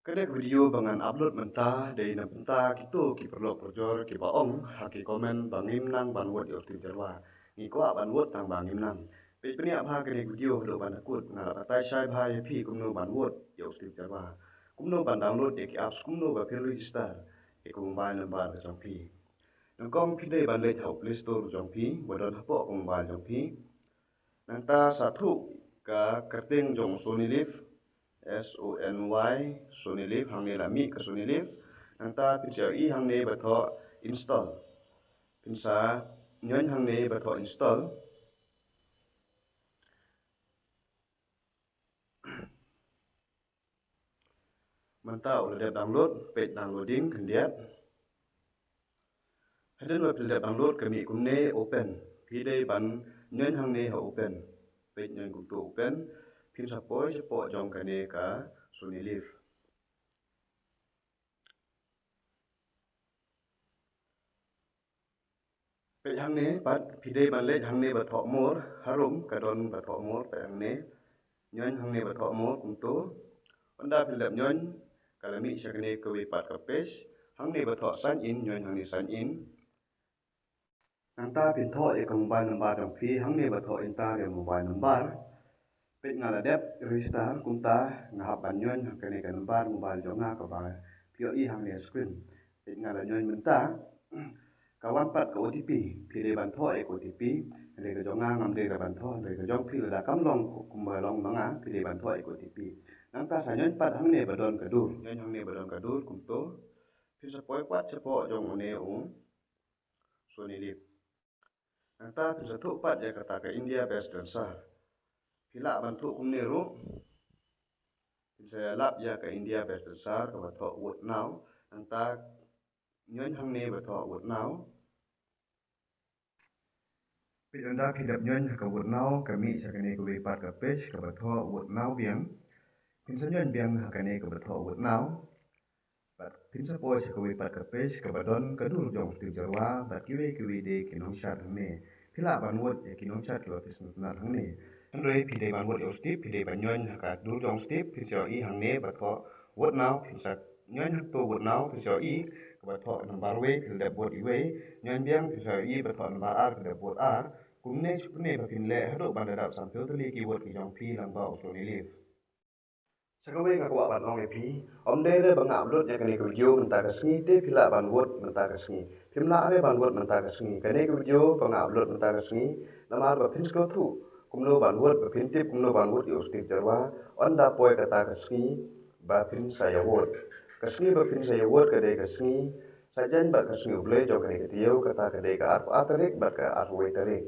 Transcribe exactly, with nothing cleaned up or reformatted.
Kane ka video ba ngan upload mynta dei na bynta kito ki paralok parajor kiba ong ha ki comment ba ngim nang ban vote ïa u Steve Jyrwa. Ngi kwah ban vote tang ba ngim nang. Peit, pynïaid bha kane ka video haduh ban da kut, nga la batai shai bha ïa phi kumno ban vote ïa u Steve Jyrwa. Kumno ban download ïa ki apps, kumno ba phin register ïa ka mobile number ka jong phi. Nyngkong phi dei ban leit ha u Play Store jong phi, ba don hapoh ka mobile jong phi. Nangta sa thuh ka kyrteng jong u Sony Live, S O N Y, Sony Live, hangne la mih ka Sony Live. Nangta phin sa ïohi hangne ba thoh install. Phin sa ñion hangne ba thoh install. Mynta u la dep download, peit downloading khyndiat. Hadien ba phi la dep download ka mih kumne, open. Phi dei ban ñion hangne ha open. Peit, ñion kumto open. Phin sa poi shapoh jong kane ka Sony Live. Peit hangne pat, phi dei ban leit hangne ba thoh more, harum ka don ba thoh more, peit hangne. Ñion hangne ba thoh more kumto. Ynda phi la dep ñion, ka la mih sha kane kawei pat ka page. Hangne ba thoh sign in, ñion hangne sign in. Nangta phin thoh ïa ka mobile number jong phi, hangne ba thoh enter your mobile number. Peit, nga la dep register, kumta nga hap ban ñion ha kane ka number mobile jong nga kaba phi ïohi hangne ha screen. Peit, nga la ñion mynta. Ka wan pat ka O T P, phi dei ban thoh ïa ka O T P. Hynrei ka jong nga ngam dei ban thoh, hynrei ka jong phi lada kam long kumba long ma nga, phi dei ban thoh ïa ka O T P. Nangta sa ñion pat hangne ba don ka dur, ñion hangne ba don ka dur kumto. Phin sa poi pat shapoh jong une u Sony Live. Nangta phin sa thuh pat ïa kata ka India Best Dancer. Phi lah ban thuh kumne ruh. Phin sa lap ïa ka India Best Dancer kaba thoh vote now. Nangta ñion hangne ba thoh vote now. Peit, ynda phi dep ñion ha ka vote now, ka mih sha kane kawei pat ka page kaba thoh vote now biang. Phin sa ñion biang ha kane kaba thoh vote now. Bad phin sa poi sha kawei pat ka page kaba don ka dur jong u Steve Jyrwa bad kiwei kiwei de ki nongshad hangne. Phi lah ban vote ïa ki nongshad kiba phi sngewtynnat hangne. Hynrei phi dei ban vote ïa u Steve, phi dei ban ñion ha ka dur jong u Steve, phin sa ïohi hangne ba thoh vote now, phin sa ñion ha kato vote now, phin sa ïohi kaba thoh number wei, phi la dep vote iwei, ñion biang, phin sa ïohi ba thoh number ar, phi la dep vote ar. Kumne shu kumne ba phin leh haduh ban da dap sanphew tylli ki vote ki jong phi lyngba u Sony Live. Sa kawei nga kwah ban ong ïa phi, ym dei re ba nga upload ïa kane ka video mynta ka sngi te phi lah ban vote mynta ka sngi. Phim lah re ban vote mynta ka sngi. Kane ka video ba nga upload mynta ka sngi namar ba phin sngewthuh kumno ban vote, ba phin tip kumno ban vote ïa u Steve Jyrwa. Ynda poi kata ka sngi ba phin sa ïa vote. Ka sngi ba phin sa ïa vote ka dei ka sngi Saitjaiñ bad ka sngi U Blei jong kane ka taïew, kata ka dei ka arphew ar tarik bad ka arphew wei tarik.